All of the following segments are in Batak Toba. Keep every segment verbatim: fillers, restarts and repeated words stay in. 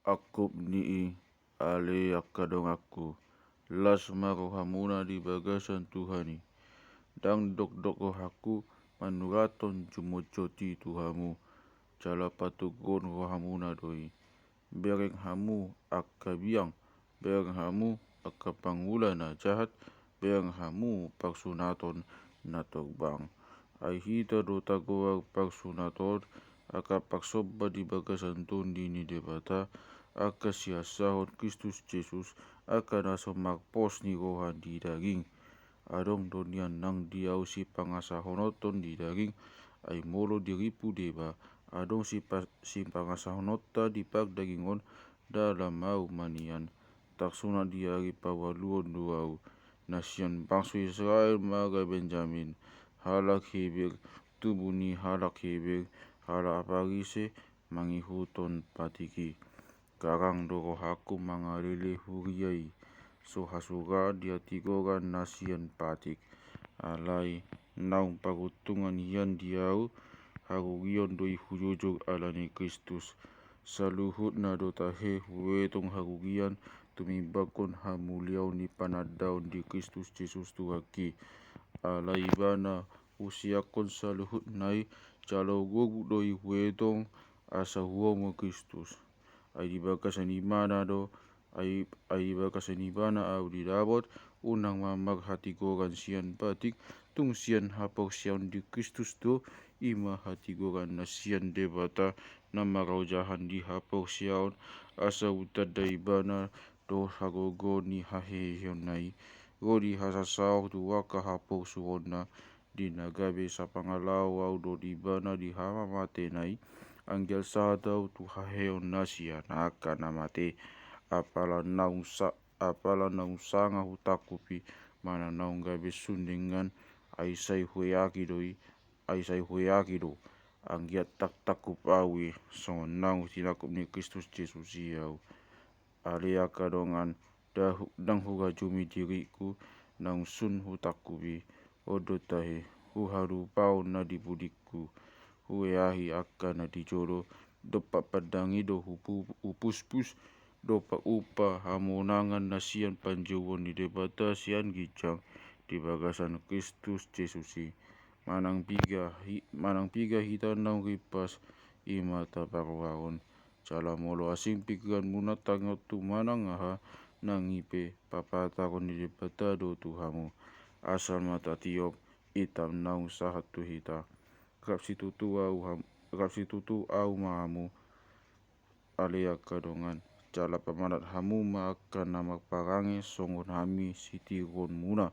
Angkup ni i, ale angka donganku, las ma rohamuna di bagasan Tuhan i. Ndang dokdok rohangku manurathon jumotjot i tu hamu, jala patoguhon rohamuna do i. Bereng hamu angka biang, bereng hamu angka pangula na jahat, bereng hamu parsunaton na torbang. Ai hita do tagoar parsunaton, angka parsomba di bagasan Tondi ni Debata, angka siansahon Kristus Jesus, angka na so marpos ni roha di daging. Adong do nian nang di ahu sipangasahononhon di daging, ai molo di ripu deba, adong sipa-, sipangasahononta di pardagingon, dalam ahu ma nian. Tarsunat di ari paualuhon do ahu. Na sian bangso Israel marga Benjamin, halak Heber, tubu ni halak Heber, halak Parise, mangihuthon patik i. Garang do rohangku mangalele huria i, so hasurat di hatigoran na sian patik. Alai naung paruntungan hian di ahu, harugion do i hujojor ala ni Kristus. Saluhutna do tahe huetong harugian, tumimbanghon hamuliaon ni panandaon di Kristus Jesus Tuhanki. Alai Ibana husianghon saluhutna i, jala gogo do i huetong asa huomo Kristus. Ai di bagasan Ibana do, ai, ai di bagasan Ibana ahu didapot, unang ma marhatigoran sian patik, tung sian haporseaon di Kristus do, i ma hatigoran na sian Debata, na maraojahan di haporseaon, asa hutanda Ibana dohot hagogoon ni haheheonna i. Ro di hasasaon tu angka haporsuhonna, di na gabe sapangalaho ahu dohot Ibana di hamamatena i, anggiat sahat ahu tu haheheon na sian angka na mate. Apala naung sa-, apala naung sanga hutangkup i, manang naung gabe sun denggan, ai sai hueaki do i, ai sai hueaki do. Anggiat tangkup ahu i, songon naung tinangkup ni Kristus Jesus i ahu. Ale angka dongan, dahu-, ndang hurajumi diringku, naung sun hutangkup i. On do tahe, huhalupaon na di pudingku, hueahi angka na di jolo, dompak pandang i do hupu-, hupuspus, dompak umpa hamonangan na sian panjouon ni Debata sian ginjang di bagasan Kristus Jesus i. Manang piga hi-, manang piga hita naung rimpas, i ma taparrohahon. Jala molo asing pingkiranmuna tangihon tu manang aha, nang i pe papatarhon ni Debata do tu hamu. Asal ma tatiop, itam naung sahat tu hita. Rap situtu ahu ham-, rap situtu ahu ma hamu, ale angka dongan. Jala pamanat hamu ma angka na marparange songon hami sitiruonmuna.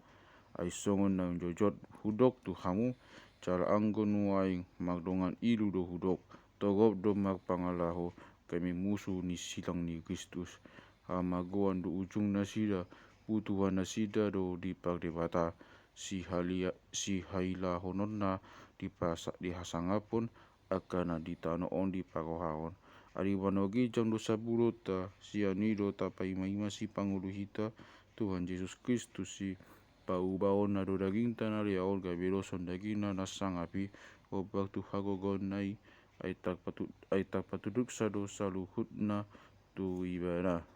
Ai songon naung jotjot hudok tu hamu, jala anggo nuaeng mardongan ilu do hudok, torop do marpangalaho, hami musu ni silang ni Kristus. Hamagoan do ujung nasida, putuhan nasida do di pardebata, sihalia-, sihailahononna di pasa-, di hasangaphon, angka na di tano on diparrohahon. Ai manogi jang do sapulotta, sian i do tapaimaima sipangolu hita, Tuhan Jesus Kristus i, paubahonna do dagingta na leaon gabe doshon dagingna na sangap i, ombar tu hagogoonna i, ai tarpatu-, ai tarpatuduksa do saluhutna tu Ibana.